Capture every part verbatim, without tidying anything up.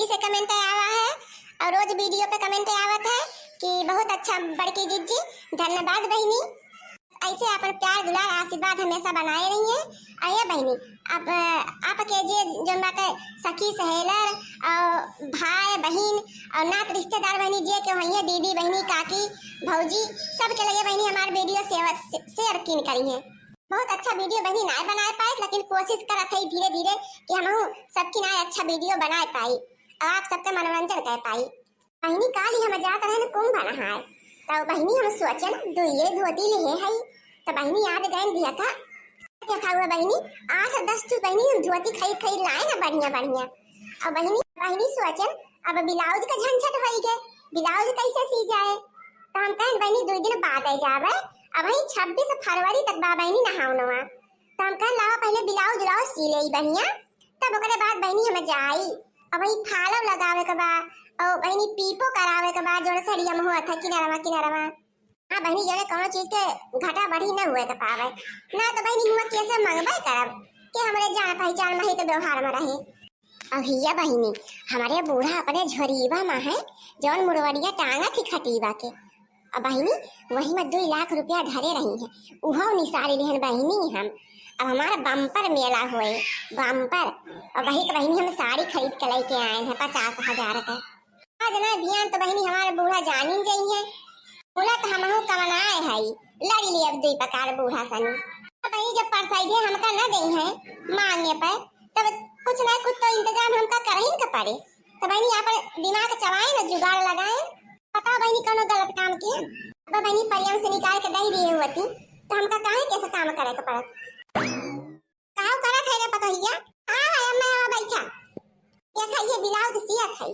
से comment आवा है और रोज video पे comment आवत है कि बहुत अच्छा बड़की जिज्जी, धन्यवाद बहिनी। ऐसे अपन प्यार दुलार आशीर्वाद हमेशा बनाए रहिए। अये बहिनी, आप, आपके जे जो बाटे सखी सहेलर और भाई बहिन और नात रिश्तेदार बहिनी जे के होइए, दीदी बहिनी काकी भौजी, सबके लगे बहिनी हमार video share, share कीन करिए। बहुत अच्छा video बहिनी नाय बनाए पाए, लेकिन कोशिश करत है धीरे धीरे कि हमहू सबकी नाय अच्छा video बनाए पाई और आप सबका मनोरंजन कर पाई। बहिनी काली हम जात रहन कुंभ नहाए, तो बहिनी हम सोचन दुइये धोती लिहे हई, तो बहिनी याद गए देखा, देखा हुआ बहिनी, आठ दस ठो बहिनी हम धोती खरीद खरीद लाए ना बढ़िया बढ़िया। और बहिनी, बहिनी सोचन अब blouse का झंझट होई गए, blouse कैसे सी जाए, तो हम कहन बहिनी दुई दिन बाद आ जावे, अब ही छब्बीस फरवरी तक बा बहिनी नहावनवा, तो हम कहन लावा पहले blouse उलाउज सी ले बढ़िया, तब ओकरे बाद बहिनी हम जाई। अब वही फालव लगावे के बा, और बहिनी पीपो करावे के बा, जोन सड़िया में होत है किनारवा किनारवा। हाँ बहिनी, जौने कौनो चीज के घटा बढ़ी न हुए के पावे, ना तो बहिनी हुआ कैसे मंगबे करब कि हमरे जान पहचान में ही तो व्यवहार में रहे। अब हिया बहिनी, हमारे बूढ़ा अपने झोरीवा में है, जौन मुड़वड़िया टांगा थी खटीवा के। अब बहिनी, वही में दुई लाख रुपया धरे रही है, उहो निसारी लिहन बहिनी हम। अब हमारा bumper मेला होए, bumper। अब वही के बहिनी हम साड़ी खरीद के लेके आए हैं पचास हजार के। आज ना बियान तो बहिनी हमारे बूढ़ा जानिन जाई है। बोला तो हमहू कमनाए हई, लड़ी ले अब दुई पकार बूढ़ा सनी। अब बहिनी जब परसाई दे हमका न देई है मांगे पे, तब कुछ ना कुछ तो इंतजाम हमका करहिन के पड़े। तो बहिनी आपन दिमाग चलाए न, जुगाड़ लगाए। बताओ बहिनी कौनो गलत काम किए? अब बहिनी परियम से निकाल के दे दिए होती तो हमका काहे कैसे काम करे के पड़त? काव करत है रे पतोहिया? आ, आ, मैं आ बैठा। देखा ये blouse सियत है।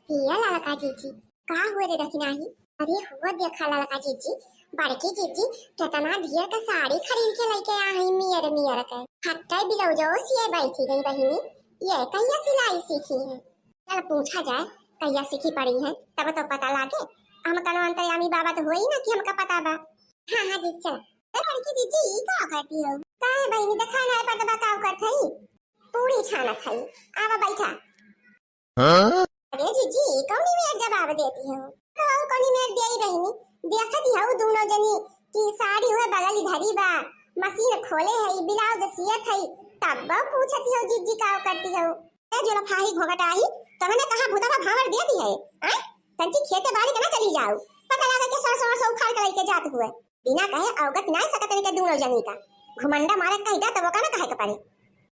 पिया ललका जीजी, का हुए रे दखिनाही? अरे हुआ देखा ललका जीजी, बड़की जीजी कितना ढेर का साड़ी खरीद के लेके आ है मियर मियर के। हट्टे blouse सिए बैठी गई बहिनी, ये कहिया सिलाई सीखी है? चल पूछा जाए कहिया सीखी पड़ी है, तब तो पता लागे। हम कनो अंतर्यामी बाबा तो होई ना कि हमका पता बा। हाँ हाँ जीजी चल। अरे बड़की जीजी ई का करती हो? काहे बहिनी देखा ना पर तो का करत है? पूरी छानत है। आवा बैठा। हाँ? अरे जीजी, कौनी मेर जवाब देती हो? तो और कौनी मेर देई बहिनी? देखत ही हऊ दोनों जनी की साड़ी हुए बगल धरी बा, मशीन खोले है, blouse सियत है, तब पूछती हो जीजी का करती हो? ए जुलफाही घोघटाही, तमने कहा भूतवा भावर देती है, आय? तंची खेते बाड़ी के ना चली जाऊ, पता लागे के सरसों वरसों उखाड़ के लेके जात हुए। बिना कहे अवगत ना सकत इनके दोनों जनी का। घुमंडा मारे कही दा तब ओका ना कहे के पड़े।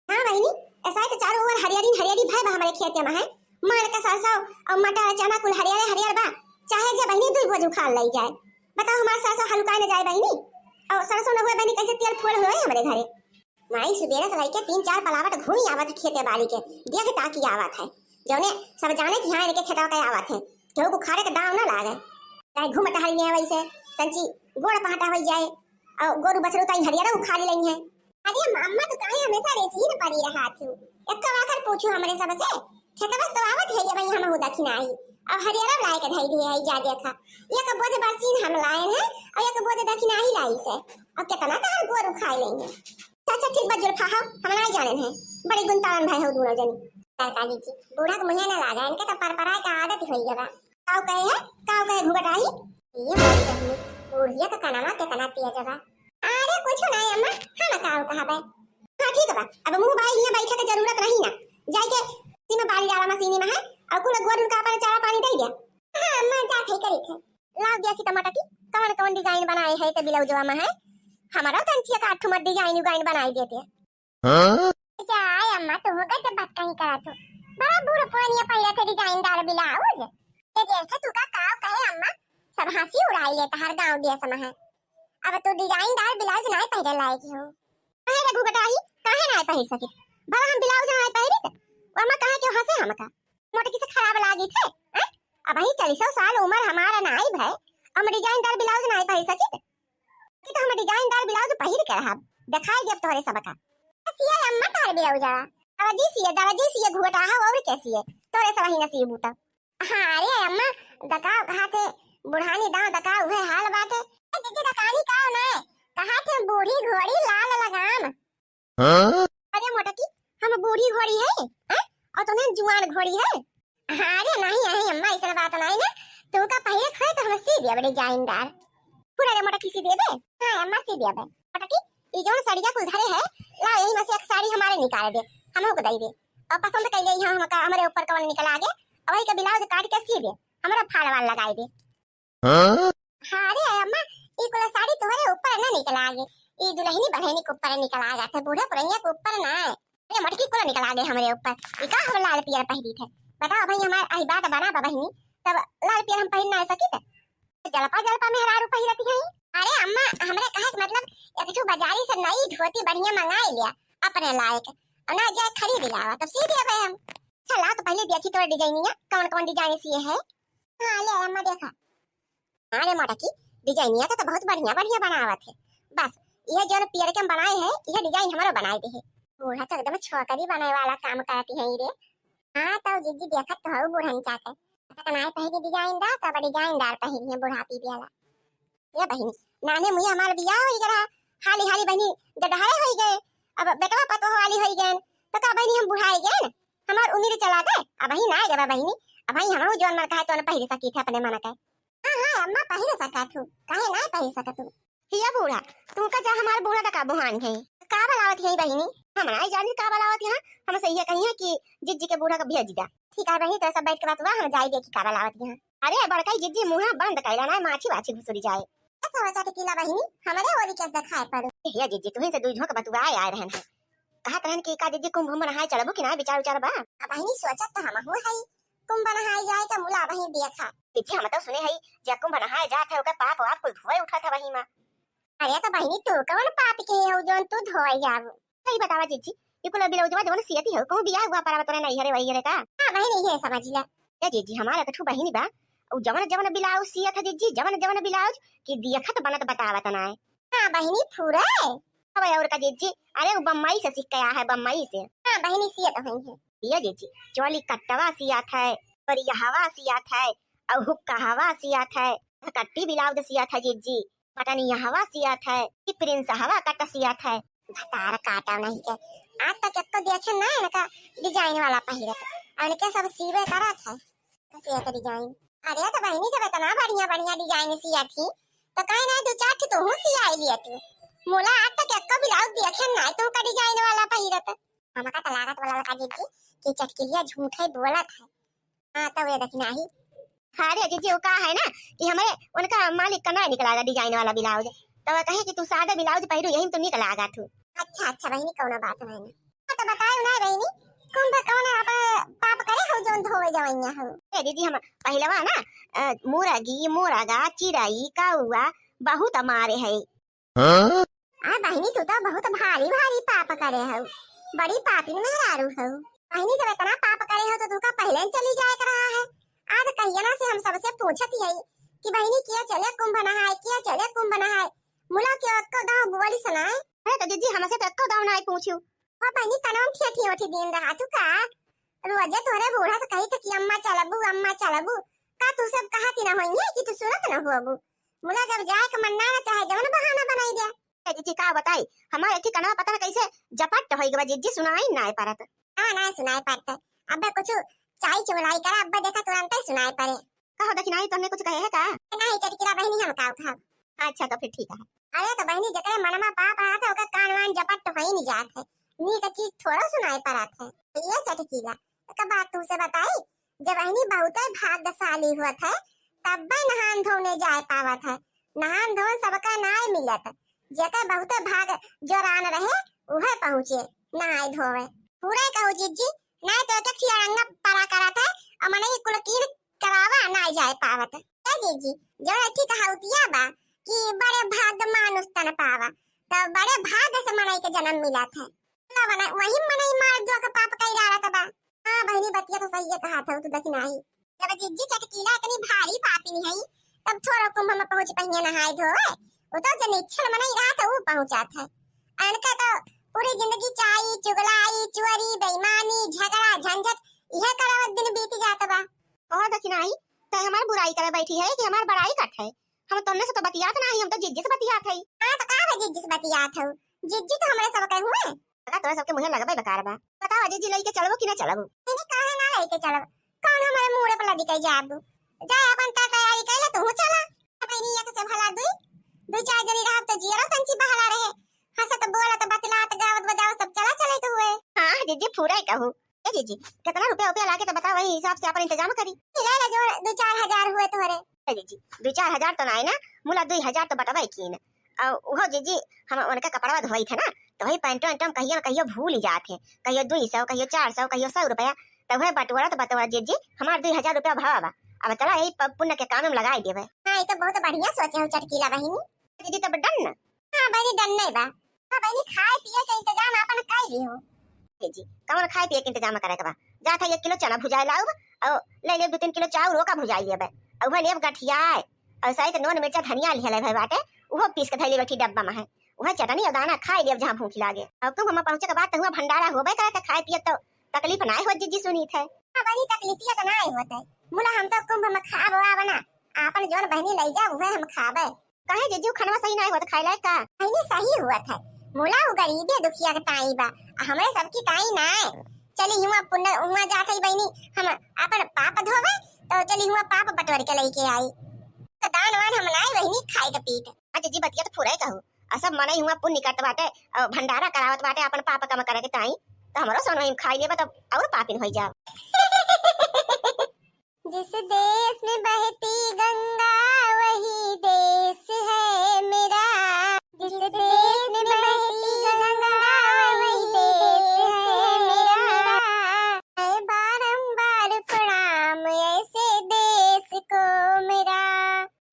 हाँ बहिनी, ऐसा है तो चारों ओर हरियरी हरियरी भय बा हमरे खेते में है। मान के सरसों और मटर चना कुल हरियर हरियर बा। चाहे जे बहिनी दुई बोझ उखाड़ लई जाए। बताओ हमार सरसों हलुकाए न जाए बहिनी। और सरसों न हुए बहिनी कैसे तेल फूल हुए हमरे घरे। माई सुबेरे से लइके तीन चार पलावट घूमी आवत है खेते बाड़ी के। देख ताकी आवत है। जौने सब जाने कि हाँ इनके खेतवा के आवत है। केहू को खारे के दाव ना लागे। चाहे घूम टहल में वैसे तंची गोड़ पहाटा हो जाए। और गोरू बछरू ताई हरियरा उखाड़ लेई है। अरे अम्मा, तू काहे हमेशा रेसी न पड़ी रहा थू? एक आखर पूछू हमरे सबसे, खेतवा से तो आवत है ये भाई, हमहू दखिनाही। अब हरियरा लाए के धई दिए है, जा देखा, एक बोझ बरसीन हम लाए हैं और एक बोझ दखिनाही लाई से। और कितना तहर गोरू खाए लेंगे। अच्छा, अच्छा, ठीक बा जुल्फा, हो हम नहीं जाने हैं, बड़ी गुनतान भाई हो दोनों जनी। सरकारी जी, बूढ़ा के मुँहे ना लागा, इनके तो परपराए का आदत होई गवा। काव कहे है, काव कहे घुघटाही? ये मोरी बहिनी, बुढ़िया का कनमा कितना तेज बा। अरे कुछ नहीं अम्मा, हम काव कहबे। हाँ ठीक बा, अब मुँह बाई हियाँ बैठे के जरूरत नहीं ना, जाए के सीमा बारी डाला मशीनी में है और कुल गोर उनका अपन चारा पानी दे दिया। हाँ अम्मा, जा थे करी थे। लाव देखी त मटकी, कवन कवन design बनाए है ते ब्लाउजवा में है। हमारा तंचिया का ठुमर design उगाइन बनाए देते। हाँ? जाए अम्मा, तू हो गए जब बात कहीं करा तू। बड़ा बूढ़ पुरानिया पहिरा थे डिजाइनदार ब्लाउज। ये देखे तू का काव कहे अम्मा, सब हंसी उड़ाई लेता हर गांव देश में है। अब तू डिजाइनदार ब्लाउज नाय पहिरे लायक हो। काहे रे घुघटाही, काहे नाय पहिर सकित? भला हम ब्लाउज नाय पहिरित, वो अम्मा काहे क्यों हंसे हमका? मोटकी से खराब लागी थे, हैं? अब ही चालीसों साल उम्र हमारा नाई भय, हम डिजाइनदार ब्लाउज नाय पहिर सकित। कि तो हम डिजाइनदार ब्लाउज पहिर के रहब, दिखाई देब तोहरे सबका। सिए अम्मा तार ब्लाउज आ, दरजी सिए, दरजी सिए घुघटाहा और के सिए, तोहरे सब ही नसीब बूता। हाँ रे अम्मा, दकाव कहा थे, बुढ़ानी दाव दकाव उहे हाल बाटे। ए दीदी दकानी का ना, कहा थे बूढ़ी घोड़ी लाल लगाम। हाँ? अरे मोटकी, हम बूढ़ी घोड़ी है, हैं? और तू ना जुआन घोड़ी है। हाँ रे, नहीं है अम्मा, ऐसा बात नहीं ना। तू का पहले खोए तो हम सी दिया बड़े डिजाइनदार। पूरा रे मोटा किसी दे दे। हाँ अम्मा, सी दिया बे। मोटा की, ई जौन सड़िया कुल धरे है, ला यही में से एक साड़ी हमारे निकाल दे, हमहू को दे दे। और पसंद कर ले यहाँ हमका, हमारे ऊपर कौन निकल आगे, और वही का ब्लाउज काट के सी दे, हमारा फाल वाल लगाई दे। हाँ? हाँ रे अम्मा, ई कुल साड़ी तोहरे ऊपर ना निकल आगे, ई दुल्हनी बल्हनी के ऊपर निकल आ जाते, बूढ़ा पुरनिया के ऊपर ना। अरे मोटकी कुल निकल आगे हमरे ऊपर, ई का हम लाल पियर पहिरी थे? बताओ भाई, हमार आई बात बना बा बहिनी, तब लाल पियर हम पहिर ना सकी थे? जलपा जलपा मेहरारू पहिरती हैं। अरे अम्मा, हमरे कहे के मतलब एक ठो बाजारी से नई धोती बढ़िया मंगाई लिया अपने लायक, और ना जाए खरीद लावा, तब सी दिया भाई हम। चला तो पहले देखी तोर डिजाइनिया, कौन कौन डिजाइन सिए है। हाँ ले अम्मा देखा। हाँ रे मोटकी, डिजाइनिया तो, तो बहुत बढ़िया बढ़िया बनावत है। बस यह जौन पियर के हम बनाए है, यह डिजाइन हमारा बनाए दे है। बूढ़ा तो एकदम छोकरी बनाए वाला काम करती है रे। हाँ तो जिज्जी देखत तो हऊ बूढ़न चाके, तक नाय पहिरी डिजाइनदार, तब डिजाइनदार पहिरी है बुढ़ापी वाला। ये बहिनी, नाने मुझे हमार बियाह हो गया, हाली हाली बहिनी डडहाए हो गए, अब बेटवा पतोह वाली हो गए, तो का बहिनी हम बुढ़ाए गए न? हमार उम्र चला गए, अब ही ना जबा बहिनी, अब ही हम जौन मन कहे तौन पहिर सकी थे अपने मन के। हाँ हाँ अम्मा, पहिर सका थू, काहे ना पहिर सका थू? हिया बूढ़ा, तू का जा हमार बूढ़ा तका बुहान है। का बलावत है बहिनी? हम ना जानी का बलावत यहाँ, हम सही है कही है कि जिज्जी के बूढ़ा का भेज दा। ठीक है बहिनी, तो सब बैठ के बात हुआ, हम जाई देखी का बलावत यहाँ। अरे बड़काई जिज्जी मुँह बंद कैला ना, माछी वाछी घुसुरी जाए। अच्छा बच्चा टिकीला बहिनी, हमारे ओरी के दिखाए पड़ो। हिया जिज्जी, तुही से दुई झोंक बतुआए आए रहन है। कहत रहन कि का जिज्जी कुंभ उम्भ नहाए चलबू कि ना, विचार उचार बा? अब बहिनी सोचत तो हम हूँ है, कुंभ नहाए जाए का मुला बहिनी देखा। जिज्जी हम तो सुने है, जे कुंभ नहाए जात है ओकर पाप वाप कुल धोए उठत है वही में। अरे तो बहिनी तू कौन पाप के हो जौन तू धोए जाबू? सही बतावा जिज्जी, ये कुल ब्लाउजवा जवन सियती हो, कहूँ बियाह हुआ परवा तोरे नहीं हरे वही हरे का? हाँ बहिनी ये समझ लिया। ए जिज्जी हमार एक ठो बहिनी बा, उ जवन जवन ब्लाउज सियत है जिज्जी, जवन जवन ब्लाउज की दियखत बनत बतावत ना है। हाँ बहिनी फूरे। अब और का जिज्जी, अरे उ बम्बई से सीख के आया है, बम्बई से। हाँ बहिनी सियत वही है। ये जिज्जी चोली कट्टवा सियात है, परियहवा सियात है, और हुक्काहवा सियात है, कट्टी ब्लाउज सियात है जिज्जी। पता नहीं हवा सियात है कि प्रिंस हवा कट सियात है। भतार काटा नहीं के। आज तक एक तो देखे ना इनका डिजाइन वाला पहिरत। इनके सब सीवे करत है। सियत डिजाइन। अरे तो बहिनी जब इतना बढ़िया बढ़िया डिजाइन सिया थी तो कहे ना दो चार ठे तोहू सियाई लिया थी। मुला आज तक एक ब्लाउज देखे ना तुमका डिजाइन वाला पहिरत। हमका तो लागत वाला लगा दीदी कि चटकिलिया झूठे बोलत है। हाँ, तो वे देखी नाही। हाँ रे जिज्जी, वो का है ना कि हमारे उनका मालिक का ना निकला डिजाइन वाला ब्लाउज, तो वह कहे कि तू सादा ब्लाउज पहिरू, यही में तो निकला गा तू। अच्छा, अच्छा बहिनी, कौनो बात नहीं ना। हाँ, तो बताए ना बहिनी, कुंभ कौन अपन पाप करे हो जौन धोवे जवैया हो? ए दीदी, हम पहलवा ना, अ, मुरगी, मुरगा, चिड़ई, कौआ बहुत मारे है। हाँ? आ बहिनी, तू तो बहुत भारी भारी पाप करे हो, बड़ी पापी मेहरारू हो। बहिनी, जब इतना पाप करे हो तो तू का पहले न चली जाए के रहा है। आज कहियना से हम सबसे पूछत ही कि बहिनी किया चले कुंभ नहाए, किया चले कुंभ नहाए। मुला के अक्को दाव बोली सुनाए। अरे तो जिज्जी, हमसे तो अक्को दाव ना पूछू। ओ बहिनी, कनवा में ठेठी ओठी दिन रहा तू का? रोजे तोहरे बूढ़ा से कही थे कि अम्मा चलबू, अम्मा चलबू। का तू सब कहत ही ना होइए कि तू सुनत ना होबू? मुला जब जाए के मन ना, ना चाहे जवन बहाना बनाई दे। ए दीदी, का बताई, हमारे एक ठिकाना पता ना कैसे जपट होई गवा जिज्जी, सुनाई ना परत। हाँ, ना सुनाई परत। अब्बे कुछ चाई चुगलाई करा, अब्बे देखा तुरंत ही सुनाई पड़े। कहो दखिनाई, तोहने कुछ कहे है का? नहीं चटकीला बहिनी, हम का उठाब। अच्छा, तो फिर ठीक है। अरे तो बहिनी, जकरे मनमा पाप रहत है, ओकर कान वान जपट तो होई नहीं जात है। नीक चीज थोड़ा सुनाई पड़त है। ये चटकीला, एक बात तुमसे बताई, जब बहिनी बहुते भाग्यशाली हुआ थे, तब्बे नहान धोने जाए पावत है। नहान धोन सबका नाय मिलत, जेकर बहुते भाग जोरान रहे, उहे पहुँचे नहाए धोवे। पूरा कहू जिज्जी, नाय तो एक एक ठिया रंगा परा करत है, और मनई कुल कीन करावा ना जाए पावत। ए जीजी, जौन अच्छी कहावतिया बा कि बड़े भाग मानुष तन पावा, तो बड़े भाग से मनई के जन्म मिलत है। तो बना, वही मनई मार जो के पाप कई डालत बा। हाँ बहिनी, बतिया तो सही है कहा था, तू देखी नाही। जब जिज्जी चटकीला इतनी भारी पापिन है, तब थोड़ा कुंभ में पहुँच पहिए नहाए धोवे, वो तो जनिच्छल मनई रहा था, वो पहुँचात है। अनका तो पूरी जिंदगी चाई, चुगलाई, चोरी, बेईमानी, झगड़ा, झंझट, यह करावत दिन बीत जात बा। कहो दखिनाई, तै हमार बुराई करे बैठी है कि हमार बड़ाई करत है? हम तोन्ने से तो बतियात नाही, हम तो जिज्जी से बतियात है। हाँ, तो का बा जिज्जी से बतियात हऊ? जिज्जी तो हमरे सब के हुए। लगा तोरा सबके मुँहे लगबे बेकार बा। बतावा जिज्जी, लइके चलबू कि ना चलबू? इन्हें लेके चलब। कौन हमारे मूड़े पर लदी कही जाबू? जा अपन तर तैयारी कर ले, तू चला। बहिनी एक से भला दुई, दुई चार जनी रहब तो जियरो तंची बहला रहे। हंसत बोलत बतलात गावत बजावत सब चला चले के हुए। हाँ जीजी, पूरा ही कहू। ए जीजी, कितना रुपया उपया लागे तो बताओ, वही हिसाब से अपन इंतजाम करी। ले ले जो दुई चार हजार हुए तोहरे। ए जीजी, दुई चार हजार तो ना आए ना, मुला दुई हजार तो बटवा कीन। और वो जीजी, हम उनका कपड़वा धोई थे ना, तो वही पैंटो वैंटो हम कहियो न कहियो भूल ही जात हैं, कहियो दुई सौ, कहियो चार सौ, कहियो सौ रुपया, तो वही बटोरत बटोरत जीजी हमार दुई हजार रुपया भवा बा। अब चला यही प-, पुण्य के काम में लगाई देवे। हाँ, ये तो बहुत बढ़िया सोचे हो चटकीला बहिनी। जीजी, तब डन ना? हाँ बहिनी, डन नहीं बा। हाँ बहिनी, खाए पिए के इंतजाम अपन कर ली हो। ए जी, कौन खाए पिए के इंतजाम करे के बा? जा था एक किलो चना भुजाए लाउब, और ले लेब दो तीन किलो चाउर ओका भुजाए लेबे, और वह लेब गठियाए, और सही तो नून मिर्चा धनिया लिहले भाई बाटे, उहो पीस के धैले बैठी डब्बा में है, वह चटनी और दाना खाए लेब जहाँ भूख लागे। और कुंभ में पहुँचे के बाद तो हुआ भंडारा होबे करे, तो खाए पिए तो तकलीफ ना हो जीजी सुनी थे। हाँ बहिनी, तकलीफिया तो ना होते, मुला हम तो कुंभ में खाब वाब ना, आपन जौन बहिनी ले जा उहे हम खाबे। काहे जीजी, उ खनवा सही नाय होत खाए लायक का? नहीं, सही हुआ था। मुला उ गरीबे दुखिया के ताई बा, आ हमरे सबकी ताई नाय। चली हुआ पुण्य, हुआ जात है बहिनी, हम अपन पाप धोवे, तो चली हुआ पाप बटोर के लेके आई। तो दान वान हम नाय बहिनी, खाए के पीत। अच्छा जी, बतिया तो पूरा ही कहू। आ सब मनई हुआ पुण्य करत बाटे, और भंडारा करावत बाटे अपन पाप कम करे के ताई, तो हमरो सोनवा हम खाई लेबे, तब और पापिन होई जाओ। जिस देश में बहती गंगा वही देश है मेरा। जिस देश में बहती गंगा वही देश है मेरा। है बारंबार प्रणाम ऐसे देश को मेरा।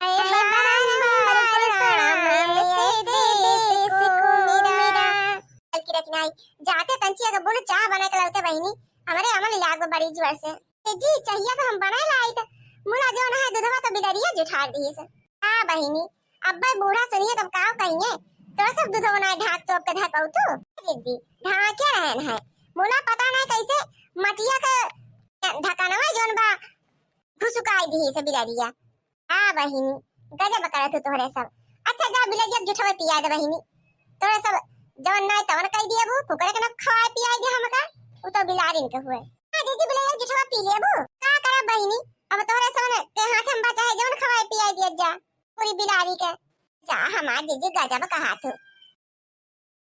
है बारंबार प्रणाम ऐसे देश को मेरा। चल की रखना है, जाते तंचिया का बुन चाह बना के लाते बहिनी, हमरे अमल लाग बड़ी जोर से। ए जी, चाहिए तो हम बनाए लाई त मुला जौन है दूधवा तो बिलरिया जुठार दिए से। हाँ बहिनी, अब्बे बूढ़ा सुनिए तब का कहिए, तोरा सब दूधवा ना ढाक तो अब के ढकाऊ तू। दीदी, ढाके रहन है, मुला पता ना कैसे मटिया के ढकनवा जौन बा घुसुकाई दिए से बिलरिया। हाँ बहिनी, गजब करत हो तोहरे सब। अच्छा जा बिलरिया जुठवा पिया दे बहिनी, तोहरे सब जवन नाय तवन कह दिए वो कुकरे के ना खवाए पियाए दे हमका, उ तो बिलारिन के हुए। हाँ दीदी, बिलरिया जुठवा पी लेबू, का करब बहिनी, अब तोहरे सब के हाथ हम बचा है जवन खवाए पियाए दिया जा, पूरी बिलारी के। जा हमार दीदी गजब कहा तू।